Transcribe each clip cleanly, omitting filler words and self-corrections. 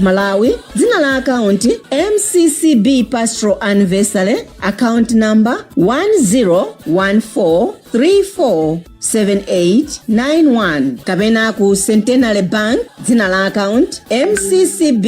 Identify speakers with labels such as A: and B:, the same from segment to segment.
A: Malawi, dzina la akaunti MCCB Pastoral Anniversary, account number 1014347891, kapena ku Centenary Bank, dzina la akaunti MCCB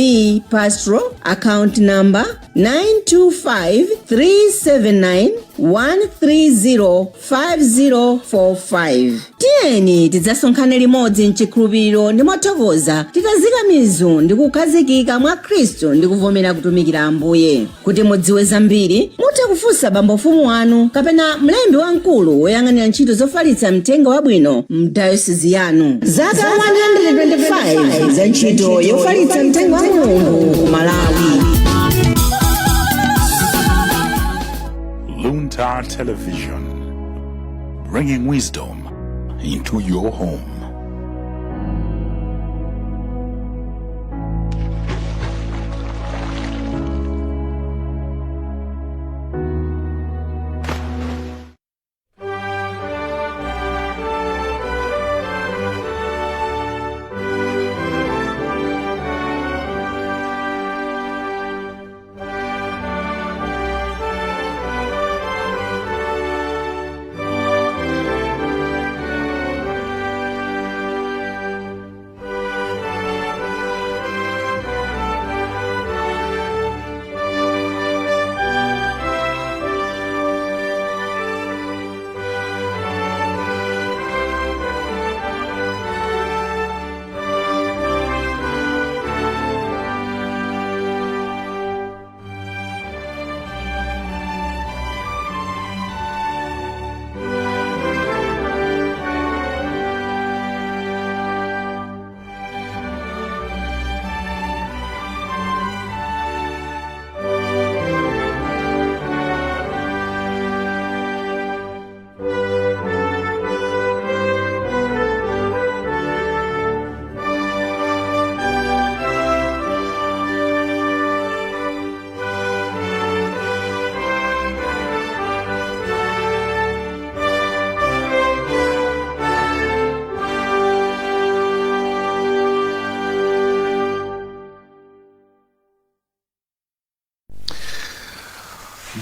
A: Pastoral, account number 9253791305045. Tiyeni tidzasonkhane limodzi mchikhulupiriro ndi mothokoza, titazika mizu ndi kukhazikika mwa Khristu ndi kuvomera kutumikira Ambuye. Kuti mudziwe zambiri, mutha kufunsa bambo mfumu wanu kapena mlembi wamkulu woyang'anira ntchito zofalitsa mthenga wabwino mdayosisi yanu. Zaka 125 za ntchito yofalitsa mthenga wa Mulungu ku Malawi.
B: Luntha Television, bringing wisdom into your home.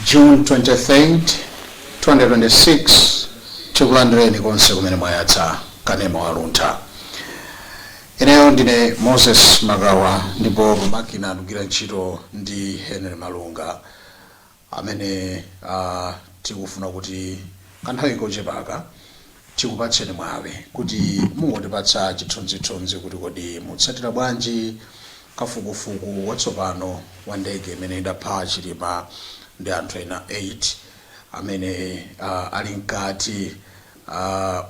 C: June 23rd, 2026. Tikulandireni konse kumene mwayatsa kanema wa Luntha. Ineyo ndine Moses Magawa, ndipo pamakina akugwira ntchito ndi Henry Malunga, amene tikufuna kuti kanthawi kochepaka tikupatseni mwawi kuti mungotipatsa chithunzithunzi kuti kodi mutsatira bwanji kafukufuku watsopano wa ndege imene idapha Chilima ndi anthu ena 8 amene ali mkati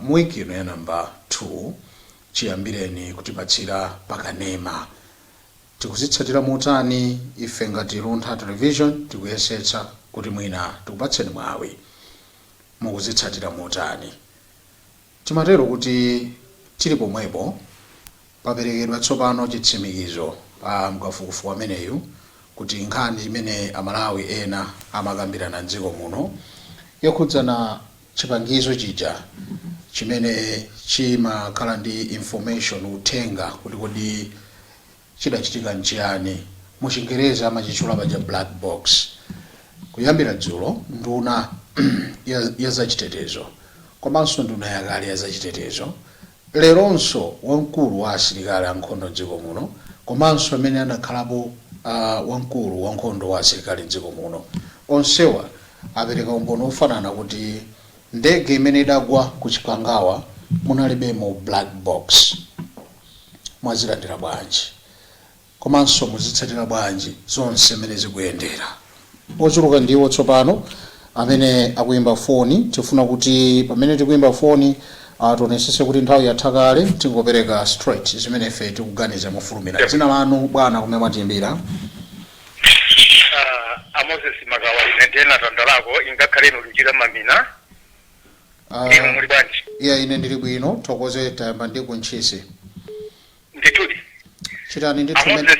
C: mu wiki ino ya namba 2 chiyambireni kutipatsira pakanema. Tikuzitsatira motani? Ife ngati Luntha Television tikuyesetsa kuti mwina tikupatseni mwawi. Mukuzitsatira motani? Timatero kuti tili pomwepo, paperekedwa tsopano chitsimikizo mkafukufuku ameneyu kuti nkhani imene Amalawi ena amakambirana m'dziko muno yokhudzana chipangizo chija chimene chimakhala ndi information, uthenga kuti kodi chidachitika nchiyani, mu Chingerezi amachitchula paja black box. Kuyambira dzulo, nduna ya zachitetezo komanso nduna yakale ya zachitetezo, leronso wamkulu wa asilikali ankhondo m'dziko muno komanso amene anakhalapo wamkulu wankhondo wa asilikali m'dziko muno, onsewa apereka umboni wofanana kuti ndege imene idagwa ku Chikangawa munalibemo black box. Mwazilandira bwanji komanso muzitsatira bwanji zonse mmene zikuyendera? Ochuluka ndiwo tsopano amene akuyimba foni. Tifuna kuti pamene tikuyimba foni tionesese kuti nthawi yatha kale, tingopereka straight zimene ife tikuganiza mofulumira. Dzina lanu, bwana, kumene mwatiyimbira?
D: A Moses Magawa, ine ndiye natandalako ingakhale inu luchira mamina. Inu muli bwanji?
C: Iya, ine ndili bwino, thokoze. Tayamba ndi kuntchisi.
D: Ndithudi.
C: Chitani ndithu.
D: A Moses,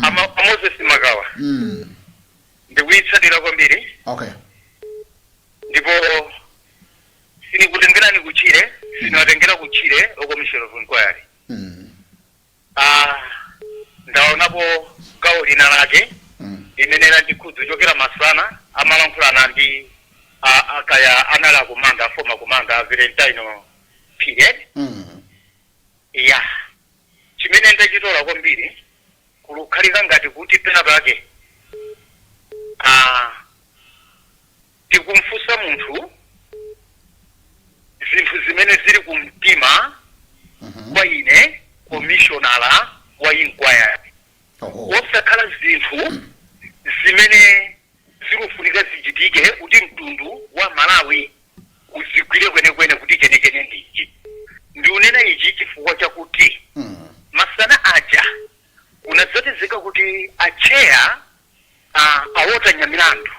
D: a Moses Magawa, ndikuyitsatira kwambiri. Ndipo sinikutengerani kutchire, siniwatengera kutchire o commission of inquiry. Ndaonapo Landikhudzu chokera masana amalankhulana ndi akaya anali a commander, former commander Valentino Period. Ya, chimene ndachitola kwambiri kulukhalika ngati kuti pena pake tikumfunsa munthu zinthu zimene zili kumtima kwa ine commissioner wa inquiry, osakhala zinthu zimene zikufunika zichitike kuti mtundu wa Malawi uzigwire kwenekwene kuti chenechene ndichi. Ndiunena ichi chifukwa chakuti masana aja kunadzatezeka kuti a chair a Nyamilandu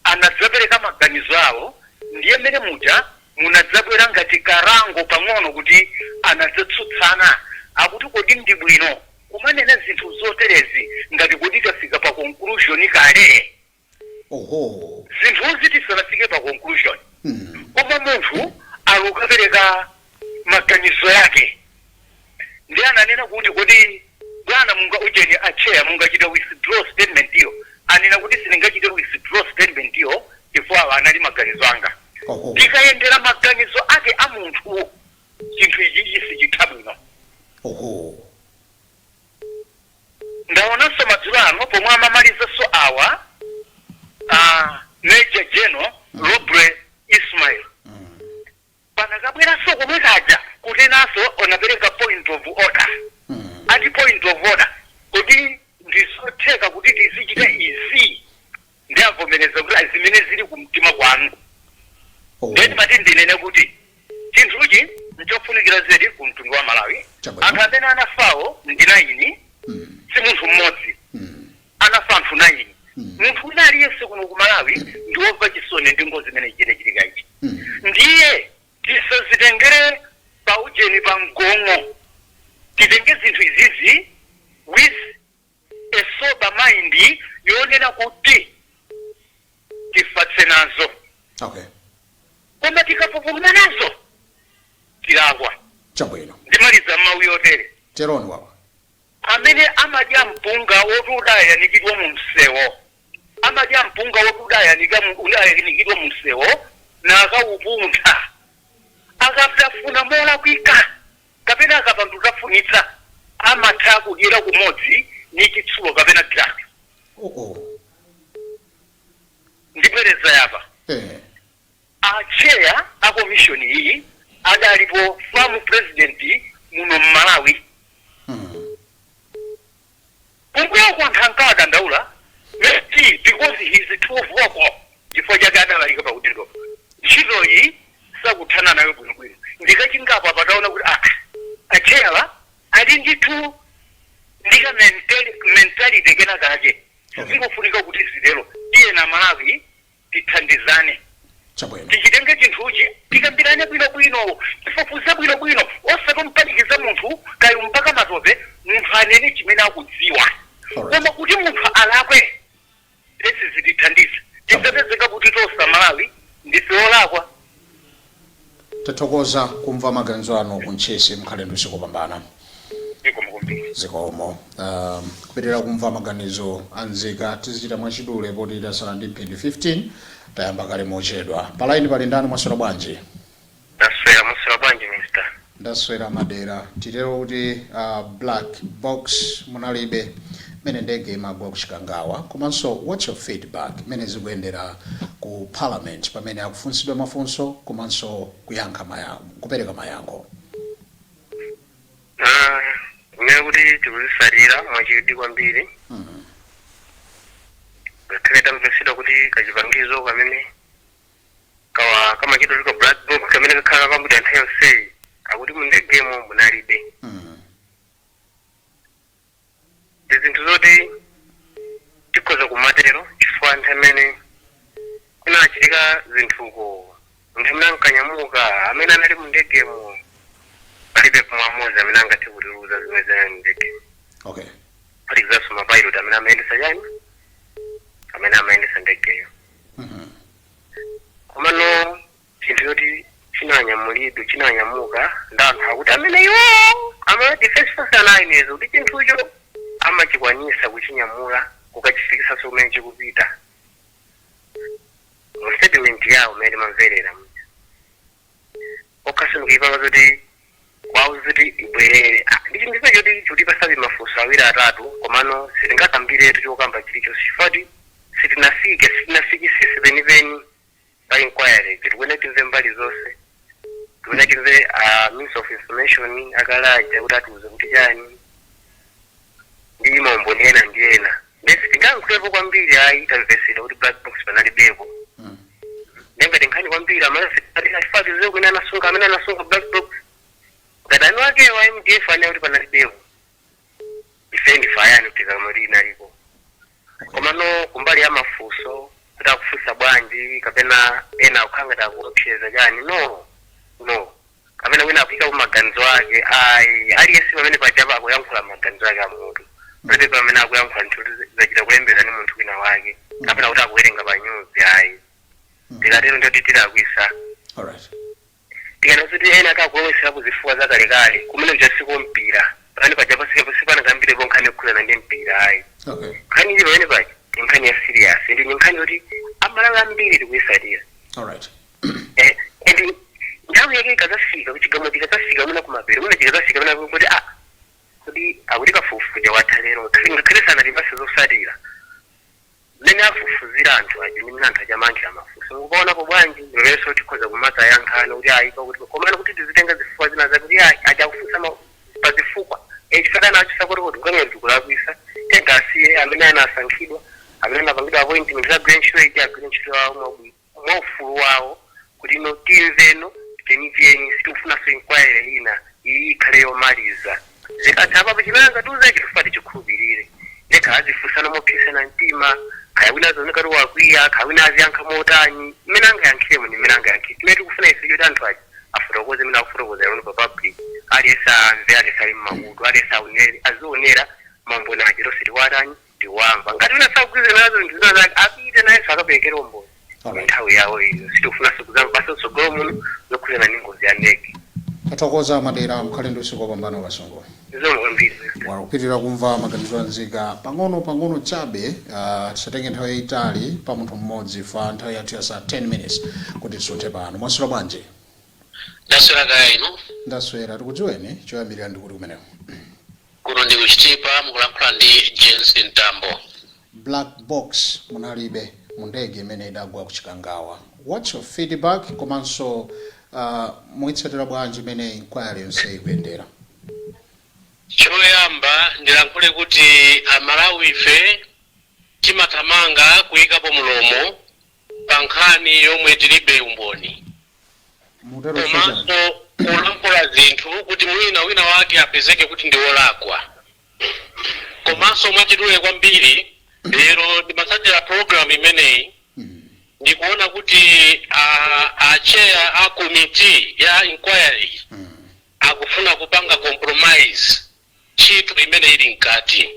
D: anadzapereka maganizo awo, ndiye mmene muja munadzabwera ngati karango pang'ono kuti anadzatsutsana, akuti kodi ndi bwino kumanena zinthu zoterezi ngati kuti tafika pa conclusion kale? Zinthuzi tisanafike pa conclusion, koma munthu alukapereka maganizo yake, ndi ananena kuti kodi bwana munga ujeni a chair mungachita withdraw statement iyo? Anena kuti sindingachite withdraw statement iyo chifukwa awa anali maganizo anga. Tikayendera maganizo ake a munthu, chinthu ichichi sichitha bwino. Ndaonanso madzulo ano pomwe amamalizanso awa Major General Robre Ismail, panakabweranso komwe kaja kutenanso onapereka point of order. Ati point of order, kodi ndizotheka kuti tizichita izi? Ndi avomereza kuti zimene zili kumtima kwanu. Then mati ndinene kuti chinthuchi nchofunikira zedi ku mtundu wa Malawi. Anthu amene anafawo ndi 9, si munthu mmodzi. Anafa anthu 9. Munthu wina aliyense kuno ku Malawi ndi womva chisoni ndi ngozi imene ichitika ichi. Ndiye tisazitengere paujeni pa mgong'o, titenge zinthu izizi with a sober mind yonena kuti tifatse nazo. Koma tikapupuluma nazo tilakwa. Ndimaliza mawu yotere.
C: Teroni wawa.
D: Amene amadya mpunga woti udayanikidwa mu msewo, amadya mpunga woti udayanikidwa mu msewo nakaupuntha, akatafuna molakwika kapena akapanda kutafunitsa, amatha kudyera kumodzi ni chitsulo kapena girasi. Ndibwereza yapa. A chair a commission iyi adalipo FAM president muno mMalawi. Kumbuyo anthu ankawadandaula maybe because he is too vocal, chifukwa chake adalayika pakudindo. Ntchitoyi sakuthana nayo bwinobwino. Ndikachingapo apataona kuti a chair ali ndithu ndika mentality kena kake. Zikufunika kuti zitero. Iye na Malawi tithandizane. Tichitenge chinthuchi, tikambirane bwinobwino, tifufuze bwinobwino, osati mpanikiza munthu kayi mpaka matope. Munthu anene chimene akudziwa. Koma kuti munthu alakwe, lesi zitithandize, tisapezeka kuti tosa Malawi ndife olakwa.
C: Tathokoza kumva maganizo anu kuntchisi. Mkhale ndi usiku wopambana.
D: Zikomo kwambiri.
C: Zikomo. Kupitirira kumva maganizo anzika, tizichita mwachidule poti tasala ndi mphindi 15, tayamba kale mochedwa. Pa line pali ndani? Mwaswera bwanji?
D: Ndaswera. Muswera bwanji, mister?
C: Ndaswera madera. Titero kuti black box munalibe mene ndege imagwa kuchikangawa? Komanso what's your feedback mene zikuyendera ku parliament pamene akufunsidwa mafunso komanso kuyankha kupereka mayankho?
D: Kumene kuti tikuzitsatira mwachidwi kwambiri, ngakhale tamvetsedwa kuti kachipangizo kamene kawa kamachitwa ka black box kamene kakhala kakambidwa nthawi yonseyi akuti mu ndegemo munalibe. Ndi zinthu zoti tikhoza kumatero chifukwa nthawi imene kunachitika zinthuko, munthu amene ankanyamuka, amene anali mu ndegemo, palibe mmodzi amene angathe kutiuza zimene zinali mu ndege, kuphatikizaso ma pilot amene amayendesa chani, amene amayendesa ndegeyo. Komano chinthu choti chinanyamulidwe, chinanyamuka ndi anthu akuti amene iwo ama defense force anayineza kuti chinthucho amachikwanisa kuchinyamula. Kukachifikisanso kumene chikupita mu statement yawo mmene timamverera muja, okhaso ndikuipanga zoti kwauza kuti ibwerere. Ah, ndi chinthu chimene choti chikutipasabe mafunso awiri atatu, komano sitingakambiretu chokamba chilichonse chifukwa sitinafike, sitinafikisise penipeni pa inquiry. Tikuene timve mbali zonse, tikuene timve means of information akalaja kuti atiuze kuti chani ndi maumboni ena ndi ena. Ndesi tingayankhulepo kwambiri ayi. Tamvesera kuti black box panalibepo. Ndengati nkhani kwambiri amafatize kwene anasunga, amene anasunga black box, ngati anu ake wa MDF ane kuti panalibepo, ife ndife ayani kuti kamati inaliko? Komano kumbali ya mafunso kuti akufunsa bwanji, kapena ena akukhala ngati akuopseza chani, no no kapena wina akuyika maganizo ake, ayi. Aliyense pamene pajapa akuyankhula maganizo ake amutu. Palibe pamene akuyankhula nthu zachita kulembera ni munthu wina wake kapena kuti akuwerenga pa news, ayi. Tikatero ndoti tilakwisa.
C: Alright.
D: Tikana kuti ena akakuloweserapo zifukwa zakalekale kumene kuchasiko mpira, pamene paja pasipanagambiripo nkhani yokhuzana ndi mpira, ayi. Nkhani ili pamene paja ndi nkhani ya serious, ndi nkhani yoti Amalawi ambiri tikuyisatira.
C: Alright.
D: And nthawi yake ikazafika, kuchigamulo chikazafika mwina kumapero, mwina chikazafika mwina kuti kuti akuti kafukufuku watha lero, ngakhale sanatipase zosatira mmene afufuzira anthu aja ndi mmene anthu achamankhira mafunso, mukupaonapo bwanji? Ndipepenso tikhoza kumata yankhano kuti ayi pakuti, komano kuti tizitenga zifukwa zina zakuti ayi achakufunsa pa zifukwa chifatana acho sakuti kuti ngamene tikulakwisa. Tengasiye amene anasankhidwa, amene anapangidwa appointment, agwire ntchito iji, agwire ntchito yawo mwabwino mwaufulu wawo, kuti no timveno chenicheni. Sitikufunanso inquiry ina, iyi ikhale yomaliza. Zikatha apapo, chimene angatiuze chifukwa tichikhulupirire. Ndekha azifunsana mopsesana mtima, khaya wina azioneka kuti wakwiya, khaya wina aziyankha motani, mmene angayankhiremo ndi mmene angayankhire. Chimene tikufuna ife choti anthu aja afotokoze mmene akufotokoza lero pa public, aliyense amve, aliyense ali mmakutu, aliyense aonere, azionera maumboni aja, tonse tiwatani, tiwamva. Ngati wina sakugwirizana nazo zinthu zina zake, apite nayenso akaperekere umboni. Nthawi yawo iyo. Sitikufunanso kuzamvaso tsogolo muno zokhuzana ndi ngozi ya ndege.
C: Tathokoza Madera, mukhale ndi usiku wopambana, Kasungu.
D: Zikomo kwambiri.
C: Wakupitirira kumva maganizo anzika pang'ono pang'ono chabe. Tisatenge nthawi yayitali pa munthu mmodzi fa nthawi yathu yasa 10 minutes kuti tisunthe pano. Mwaswera bwanji?
E: Ndaswera, kaya inu?
C: Ndaswera. Tikudziweni choyambirira ndikuti kumeneko?
E: Kuno ndi kuchitipa, mukulankhula ndi James Mtambo.
C: Black box munalibe mu ndege imene idagwa ku Chikangawa. What's your feedback, komanso muitsatira bwanji imene inquiry yonse ikuyendera?
E: Choyamba ndilankhule kuti Amalawi ife timathamanga kuyikapo mulomo pa nkhani yomwe tilibe umboni.
C: Mutero chani?
E: Komanso kulankhula zinthu kuti mwina wina wake apezeke kuti ndi wolakwa. Komanso mwachidule kwambiri, lero ndimatsatira program imeneyi, ndikuona kuti a chair a committee ya inquiry akufuna kupanga compromise ntchito imene ili mkati,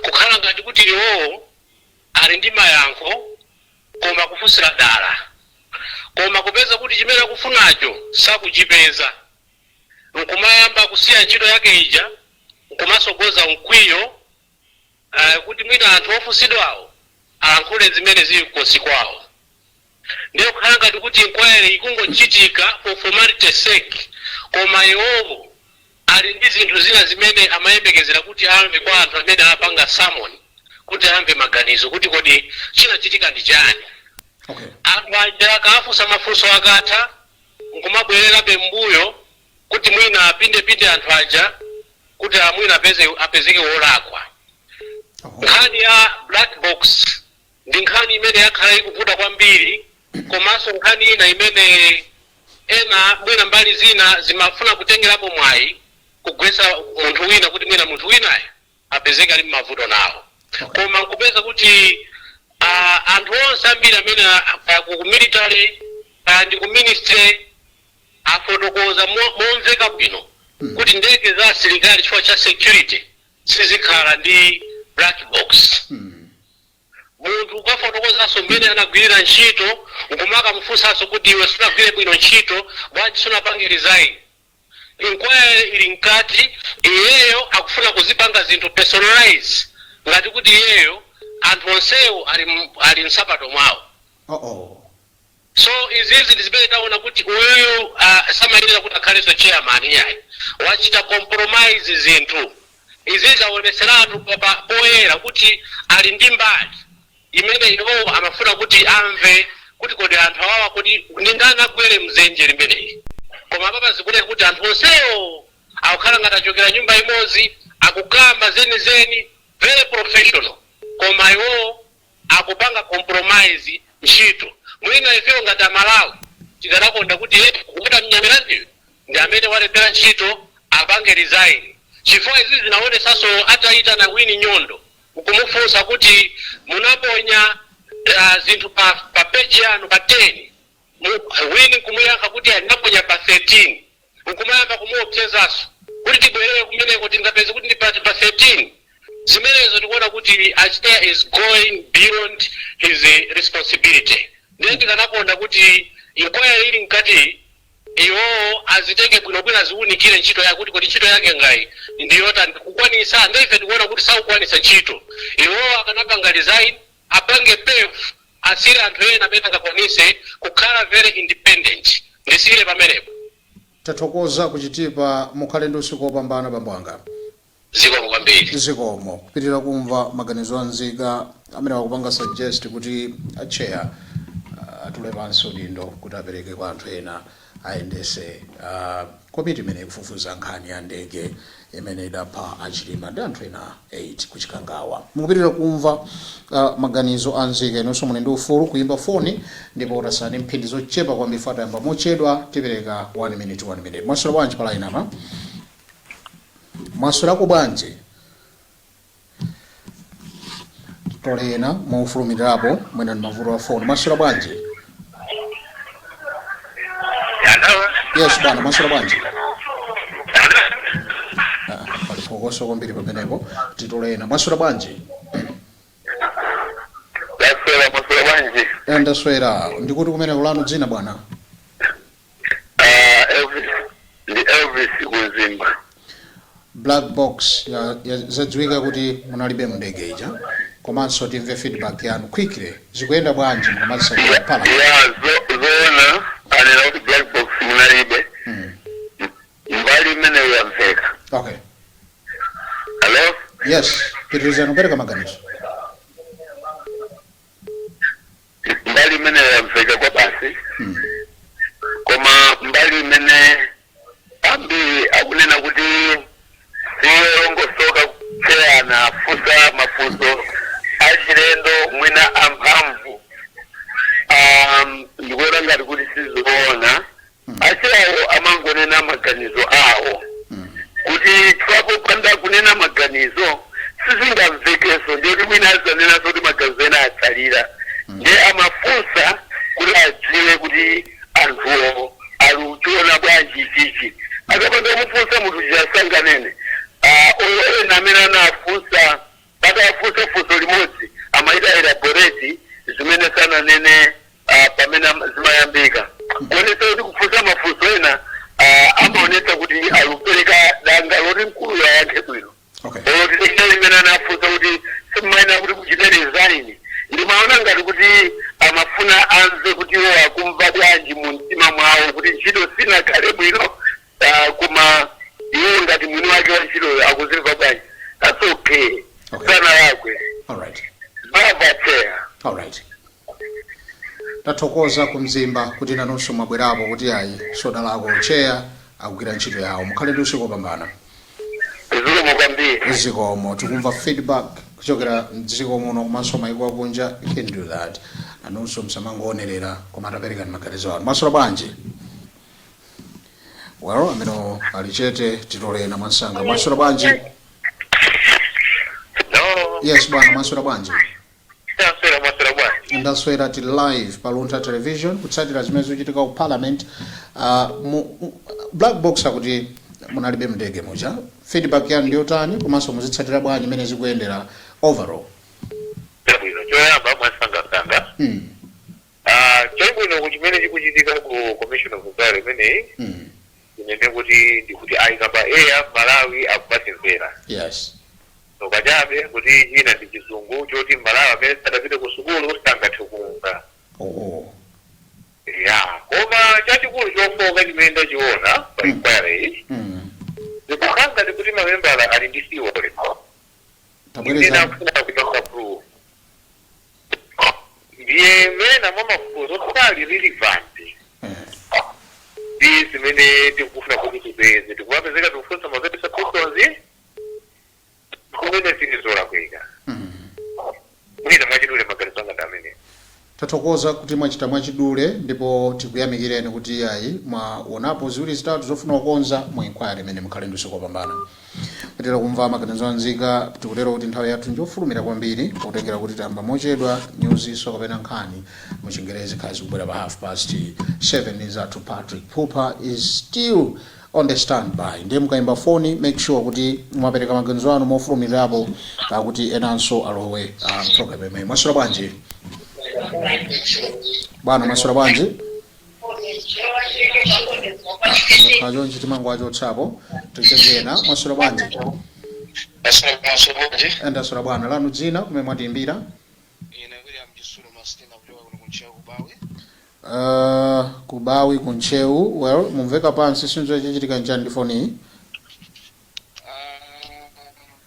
E: kukhala ngati kuti iwowo ali ndi mayankho koma kufunsira dala, koma kupeza kuti chimene akufunacho sakuchipeza, nkumayamba kusiya ntchito yake ija, nkumasogoza mkwiyo kuti mwina anthu ofunsidwawo alankhule zimene zili kukosi kwawo. Ndiye kukhala ngati kuti inquiry ikungochitika for formality sake, koma iwowo ali ndi zinthu zina zimene amayembekezera kuti amve kwa anthu amene apanga summon, kuti amve maganizo kuti kodi chinachitika ndi chani. Anthu aja akafunsa mafunso, akatha nkumabwererabe mbuyo kuti mwina apindepinde anthu aja kuti amwina apezeke wolakwa. Nkhani ya black box ndi nkhani imene yakhala ikuvuta kwambiri, komanso nkhani ina imene ena mwina mbali zina zimafuna kutengerapo mwayi kugwetsa munthu wina, kuti mwina munthu winayo apezeke ali mmavuto nawo. Koma nkupeza kuti anthu onse ambiri amene ku military ndi ku ministry afotokoza momveka bwino kuti ndege za asilikali, chifukwa cha security, sizikhala ndi black box. Munthu ukafotokozanso mmene anagwirira ntchito, nkumakamufunsanso kuti iwe sunagwire bwino ntchito, bwanji sunapange resign? Inquiry ili mkati, iyeyo akufuna kuzipanga zinthu personalize, ngati kuti iyeyo Anthu onsewo ali msapato mwawo.
C: Oh oh.
E: So izizi ndi zimene taona kuti uyuyu samayenera kuti akhalenso chairman yayi. Wachita compromise zinthu. Izizi zaoneseratu poyera kuti ali ndi mbali imene iwowo amafuna kuti amve kuti kodi anthu awawa, kuti ndi ndani agwere mzenje limeneyi. Koma papa zikunena kuti anthu onsewo akukhala ngati achokera nyumba imodzi, akukamba zenizeni, very professional, koma iwowo akupanga compromise ntchito. Mwina ifeyo ngati Amalawi tikanakonda kuti kukuta mnyamilandiyo ndi amene walephera ntchito, apange resign, chifukwa izi zinaonesanso atayitana Wini Nyondo kumufunsa kuti munaponya zinthu pa page yanu pa 10. Wini nkumuyankha kuti anaponya pa 13, nkumayamba kumuopsezanso kuti tibwerere kumeneko tingapeze kuti ndi pa 13. Zimenezo tikuona kuti a chair is going beyond his responsibility. Ndiye tikanakonda kuti inquiry ili mkati, iwowo azitenge bwinobwino, aziwunikire ntchito yake kuti kodi ntchito yake ngayi ndiyotani kukwanisa. Ndi ife tikuona kuti sakukwanisa ntchito. Iwowo akanapanga resign, apange pave, asire anthu ena amene angakwanise kukhala very independent. Ndisire pamenepo.
C: Tathokoza kuchitipa, mukhale ndi usiku wopambana, bambo anga.
E: Zikomo kwambiri.
C: Zikomo. Kupitirira kumva maganizo a nzika amene akupanga suggest kuti a chair atule pansi udindo kuti apereke kwa anthu ena ayendese komiti imene ikufufuza nkhani ya ndege imene idapha Achilima ndi anthu ena 8 kuchikangawa. Mukupitirira kumva maganizo a nzika. Inonso muli ndi ufulu kuyimba foni, ndipo utasani mphindi zochepa kwambiri, fatayamba mochedwa, tipereka 1 minute, 1 minute. Mwaswera bwanji pa line apa? Mwaswerako bwanji? Tolena mofulumirirapo, mwina ndi mavuto a foni. Mwaswera bwanji?
D: Hello.
C: Yes bwana, mwaswera bwanji? Ah, pali phokoso kwambiri pamenepo. Titolena. Mwaswera bwanji?
D: Ndaswera, mwaswera bwanji?
C: Ndaswera. Ndikuti kumene kulanu, dzina bwana?
D: Ah, Elvis, ndi Elvis Kuzimba.
C: Black box zadziwika kuti munalibe mndege ija, komanso timve feedback yanu quickly, zikuyenda bwanji mukamazisakira parliament?
D: Ya, zoona anena kuti black box munalibe. Mbali imeneyo yamveka. Hello?
C: Yes, pitirizani kupereka maganizo.
D: Mbali imeneyo yamveka kwa basi. Koma mbali imene ambiri akunena kuti siyolongosoka, kutseyana afunsa mafunso achilendo, mwina amphamvu, ndikuona ngati kuti sizoona. A chair wo amangonena maganizo awo, kuti chifukwa kunena maganizo sizingamvekenso, ndiyoti mwina azanenanso kuti maganizo ena atsalira. Ndiye amafunsa kuti adziwe kuti anthuwo ali kuchiona bwanji ichichi. Akapanda kumufunsa munthu chisasanganene, oyo ena amene anafunsa, atafunsa funso limodzi amaita elaborate zimene sananene pamene zimayambika, kuonetsa kuti kufunsa mafunso ena amaonetsa kuti alupereka danga loti mkulu yayankhe bwino. Olo limene anafunsa kuti simumayenera kuti kuchite resign, ndimaona ngati kuti amafuna amve kuti iwo akumva bwanji mu mtima mwawo kuti ntchito sinakhale bwino, koma iwo ngati mwini wake wa ntchitoyo akuzimva bwanji. That's okay. Sanalakwe.
C: All right.
D: Bravo, chair.
C: All right, tathokoza kumzimba kuti nanunso mwabwerapo kuti ayi, sodalako, chair akugwira ntchito yawo. Mukhale ndi usiku wopambana.
D: Zikomo kwambiri.
C: Zikomo. Tikumva feedback kuchokera mdziko muno komanso maiko akunja. You can do that, nanunso msamangoonerera, koma ataperekani maganizo anu. Mwaswera bwanji? Well, amene ali chete, titolena mwansanga. Mwaswera bwanji?
D: No.
C: Yes bwana, mwaswera bwanji?
D: Ndaswera, mwaswera bwanji?
C: Ndaswera. Tili live pa Luntha Television kutsatira zimene zikuchitika ku parliament. Black box akuti munalibe mndege muja. Feedback yanu ndiyotani, komanso muzitsatira bwanji imene zikuyendera overall?
D: Chabwino, choyamba mwasangasanga, chabwino ku chimene chikuchitika ku Commission of Inquiry imeneyi, inene kuti ndikuti ayika pa air, Malawi akumatimvera. So pachabe kuti china ndi Chizungu choti Malawi amene
C: Tapitirizani.
D: Akufuna kupanga prove ndiye mena mwa mafunso sali relevant ndi zimene tikufuna kuti tipeze, tikumapezeka tikufunsa ma very questions kumene zili zolakwika. Mwina mwachidule, maganizo anga ndi amene.
C: Tathokoza kuti mwachita mwachidule, ndipo tikuyamikireni kuti ayi, mwaonapo ziwiri zitatu zofuna kukonza mu inquiry imene. Mukhale ndi usiku wopambana. Kutero kumva maganizo anzika, tikutero kuti nthawi yathu njofulumira kwambiri, potengera kuti tayamba mochedwa. Newsinso kapena nkhani muchingerezi khazi kubwera pa 7:30. Zathu Patrick Pupa is still on the standby, ndiye mukayimba foni, make sure kuti mwapereka maganizo anu mofulumirapo, kuti enanso alowe program imeneyi. Mwaswera bwanji, bwana? Mwaswera bwanji? Khala chonchi, timango achotsapo, tichengena. Mwaswera bwanji?
F: Asalamu.
C: Ndaswera bwana. Lanu dzina, kumene mwatiimbira?
F: Ine William Jisulo Mastina, kuchoka kuno kuntcheu kubawi.
C: Kubawi kuntcheu. Well, mumveka pansi, sinzo chachitika njani ndi foni iyi?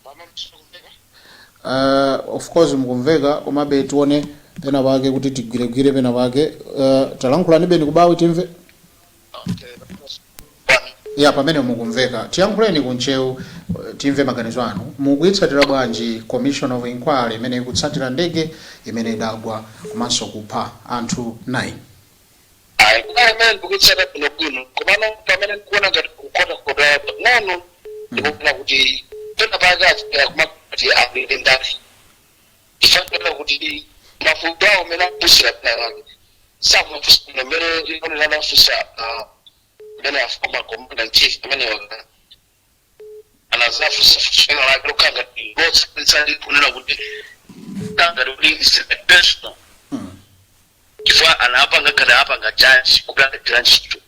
F: Pama msikumveka?
C: Of course mukumveka, komabe tione pena pake kuti tigwiregwire pena pake. Talankhulani beni kubawi, timve.
F: Okay.
C: Ya, pamene mukumveka, tiyankhuleni kuntcheu, timve maganizo anu. Mukuyitsatira bwanji commission of inquiry imene ikutsatira ndege imene idagwa komanso kupha anthu 9?
F: Ayi, kunayi imene ndikuitsata bwinobwino, komano pamene ndikuona ngati kukhota pang'ono, ndikuona kuti pena pake afika kumati alire ndani, ifanira kuti mafunso awo amene akuphunzira pena pake sakumafunsa bwino. Mmene ionera anafunsa amene a former commander in chief amene anazafunsa funso lake lokhala ngati lotsalitsa ndi kunena kuti ngati kuti is personal, chifukwa anapanga ngati apanga judge kuti agwira ntchito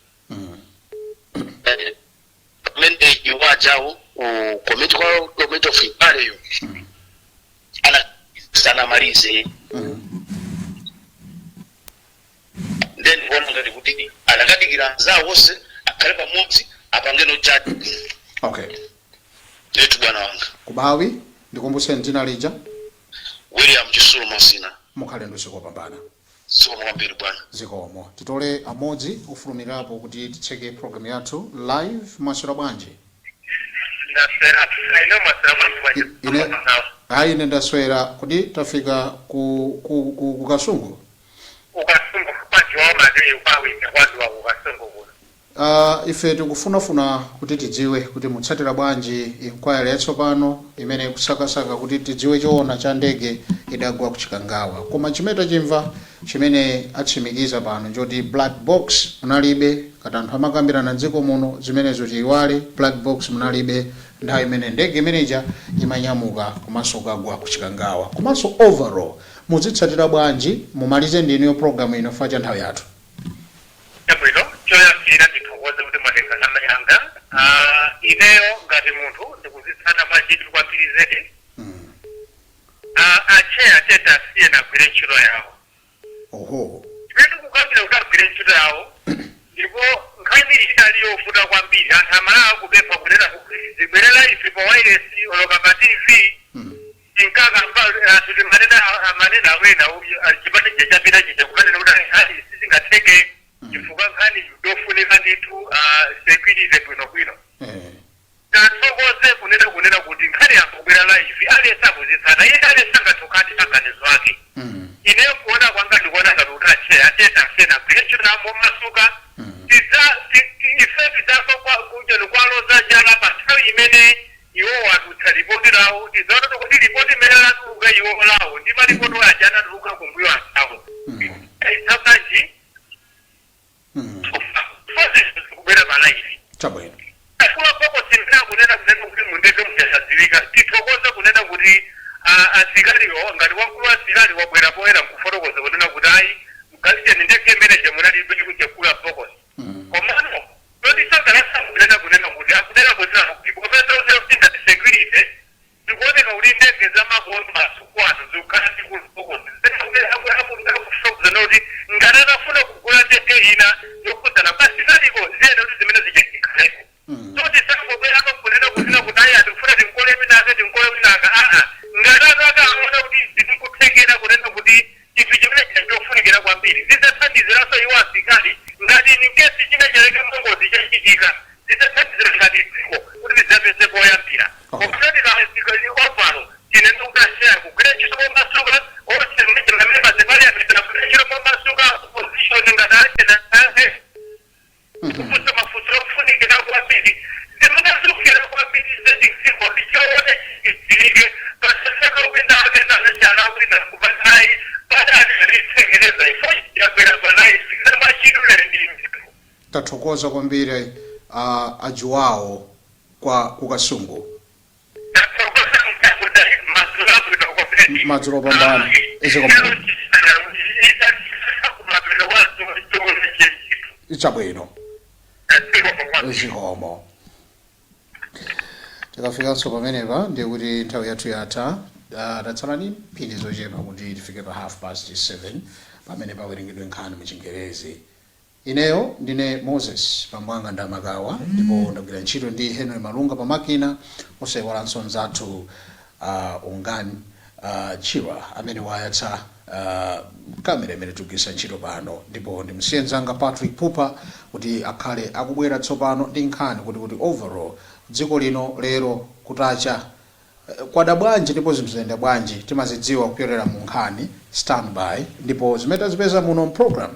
F: pamene iwo ajawo ku committee, kwa committee of inquiry yo ana sanamalize. Then kuona ngati kuti anakadikira anzawo onse akhale pamodzi, apangeno judge. Letu, bwana wanga.
C: Kubawi, ndikumbuseni dzina lija.
F: William Chisulo Masina.
C: Mukhale ndi usiku wopambana.
F: Zikomo kwambiri, bwana.
C: Zikomo. Titole amodzi ofulumirapo kuti titseke program yathu live. Mwaswera bwanji?
D: Ndaswera ino, maswera bwanji?
C: Ine hayi, ine ndaswera. Kuti tafika ku Kasungu.
D: Ukasungu kwajiwa madeyi kwawine kwadziwa kukasungu kuno.
C: Ife tikufunafuna kuti tidziwe kuti mutsatira bwanji inquiry yatsopano imene ikusakasaka kuti tidziwe choona cha ndege idagwa ku Chikangawa. Koma chimene tachimva, chimene atsimikiza pano, njoti black box munalibe. Kati anthu amakambirana dziko muno, zimenezo tiyiwale. Black box munalibe nthawi imene ndege imeneja imanyamuka komanso kukagwa ku Chikangawa. Komanso overall muzitsatira bwanji? Mumalize ndinuyo program ino fa cha nthawi yathu.
D: Chabwino, choyambira ndithokoze kuti mwatenga namba yanga. Ineyo ngati munthu ndikuzitsata mwachidwi kwambiri zedi. Acheya tete asiye agwire ntchito yawo. Imene ndikukambira kuti agwire ntchito yawo, ndipo nkhani idali yovuta kwambiri. Anthu amalaya kupempha kunena kuti zibwerera ife pa wireless oloka pa TV. Tinkakamba anthu, timanena amanena awena chipani chapita chija kumanena kuti nkhani sizingatheke, chifukwa nkhani yofunika ndithu security bwinobwino. Tathokoze kunena kuti nkhani yakubwera live, aliyense akuzitsata iye, aliyense angathe maganizo ake. Ineyo kuona kwanga ndikuona ngati kuti acheya ateta asena agwire ntchito yawo momasuka. Ife tidzafa kujeni kwaloza chala pa nthawi imene iwo watulutsa ripoti lawo. Tidzaona kuti ripoti imene latuluka iwo lawo ndi malipoti aja anatuluka kumbuyo anzawo itsapanji kubwera pa live.
C: Chabwino.
D: Akula bokosi imene akunena kuti mundege muchasadziwika, tithokoze kunena kuti asikaliwo, ngati wamkulu wa asilikali wabwera poyera nkufotokoza kunena kuti ayi, mgalicheni ndege imeneje munalibe kuchekula bokosi. Komano totisangalasa kunena kuti akunena kuti popeza kuti ngati security zikuoneka kuti ndege zamakono masiku ano zikukhala ndi bokosi, akufotokoza kuti ngati atafuna kugula ndege ina yokhudzana pasikaliko, ziyene kuti zimene zichitikaleko. So tisangobwerako kunena kuti ayi, atikufuna tinkole minaka, tinkole minaka. Aa, ngati atu zikuchitika zitathandizira ngati dziko kuti lidzapeze poyambira. Komano ine ndikukasira kugwira ntchito momasuka onse members parliament agwira ntchito momasuka, opposition ngati achena kufunsa mafunso okufunikira kwambiri zimene zikufira kwambiri zedziko ndichoone chidziwike pasasaka kupinda akenanachala kwina kupanayi padaliritsekereza ifo yakwera panayi sikamachidule ndimbitu.
C: Tathokoza kwambiri ajuwawo kwa kukasungu. Madzulo opambana. Chabwino, zikomo. Tikafikanso pamenepa ndiye kuti nthawi yathu yatha. Tatsala ni mphindi zochepa kuti tifike pa 7:30 pamene pawerengedwe nkhani muchingerezi. Ineyo ndine Moses Pambwanga Ndamakawa ndipo ndagwira ntchito ndi Henry Malunga pamakina, osayiwalanso mzathu Ungani Chirwa amene wayatsa kamera imene tikugwiritsa ntchito pano, ndipo ndimsiye mzanga Patrick Pupa kuti akhale akubwera tsopano ndi nkhani kuti overall dziko lino lero kutacha kwada bwanji ndipo zinthu zayenda bwanji. Timazidziwa kupyolera mu nkhani. Standby. Ndipo zimene tazipeza muno program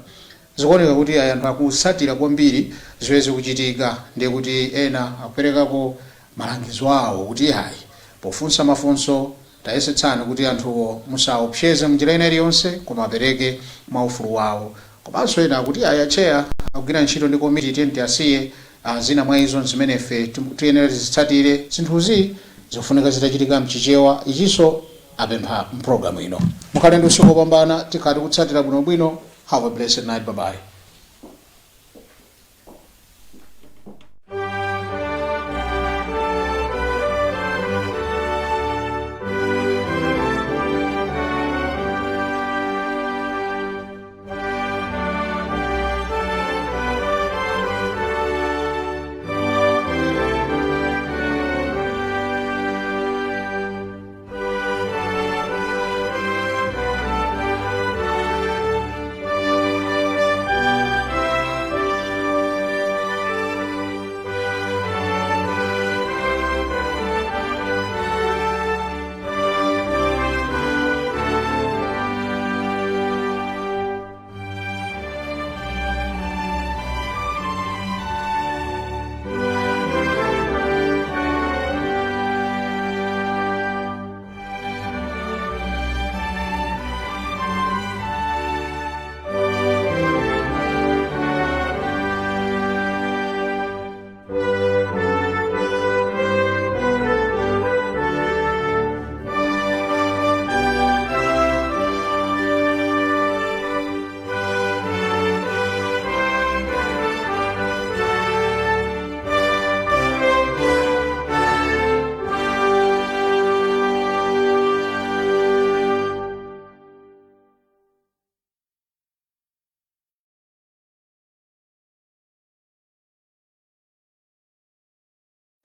C: zikuoneka kuti anthu akutsatira kwambiri zimene zikuchitika, ndiye kuti ena akuperekako malangizo awo kuti ayi, pofunsa mafunso tayesetsani kuti anthuwo musaopseze munjira ina iliyonse koma apereke mwaufulu wawo. Komanso ena akuti ayi, a chair akugwira ntchito ndi komiti, tiye tiyasiye. Zina mwa izo zimene ife tiyenera tizitsatire, zinthuzi zikufunika zitachitika mchichewa, ichinso apempha mpulogalamu ino. Mukhale ndi usiku wopambana, tikhala tikutsatira bwinobwino. Have a blessed night. Bye bye.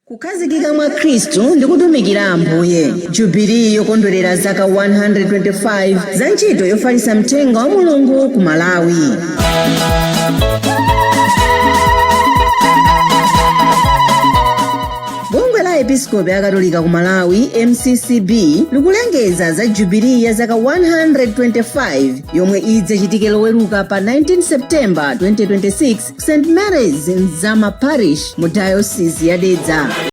A: Kukhazikika mwa Khristu ndi kutumikira Ambuye. Jubilee yokondwerera zaka 125 za ntchito yofalitsa mthenga wa Mulungu ku Malawi. Bungwe la Episkopi Akatolika ku Malawi, MCCB, likulengeza za jubilee ya zaka 125 yomwe idzachitike Loweruka pa 19 Septemba 2026 St Mary's Nzama Parish mu Diocese ya Dedza.